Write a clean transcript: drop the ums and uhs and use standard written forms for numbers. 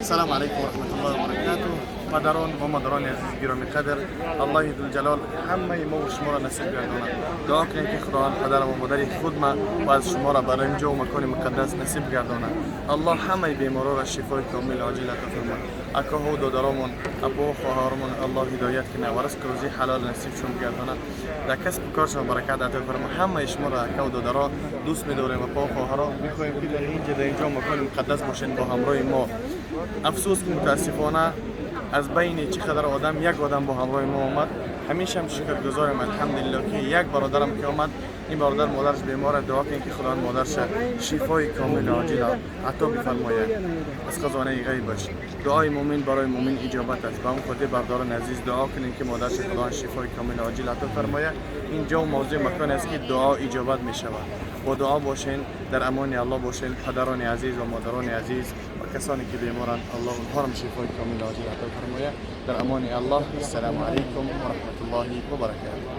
السلام علیکم و رحمت الله و برکاته. پدران و مادران عزیز گرامی قدر، الله ذوالجلال همه ما و شما را نصیب گرداند. دعا کنیم که خداوند پدر و مادر خود ما و از شما را برای اینجا و مکان مقدس نصیب گرداند. الله همه بیمارا را شفای کامل عاجل عطا فرماید. اکاها و دادرامون، ابا و خواهرمون الله هدایت کنه و رزق روزی حلال نصیبشون گرداند، در کسب و کارشون برکت عطا فرماید. همه شما را اکا و دادرا دوست می‌داریم و پا و خواهرا می‌خواهیم که در اینجا، در اینجا مکان مقدس باشین با همراه ما. افسوس که متاسفانه از بین چقدر آدم یک آدم با همراه ما آمد. همیشه هم شکرگزارم، الحمدلله، که یک برادرم که آمد. این برادر مادرش بیمار. دعا کنید که خداوند مادرش شفای کامل عاجل عطا بفرماید از خزانه غیبش. دعای مؤمن برای مؤمن اجابت است. به اون خاطر برادران عزیز، دعا کنید که مادرش خداوند شفای کامل عاجل عطا فرماید. اینجا موضوع مکان است که دعا اجابت می شود. با دعا باشین، در امان الله باشین. پدران عزیز و مادران عزیز و کسانی که بیمارند، الله اونها را شفای کامل عاجل عطا فرماید. در امان الله. السلام علیکم و رحمت الله و برکاته.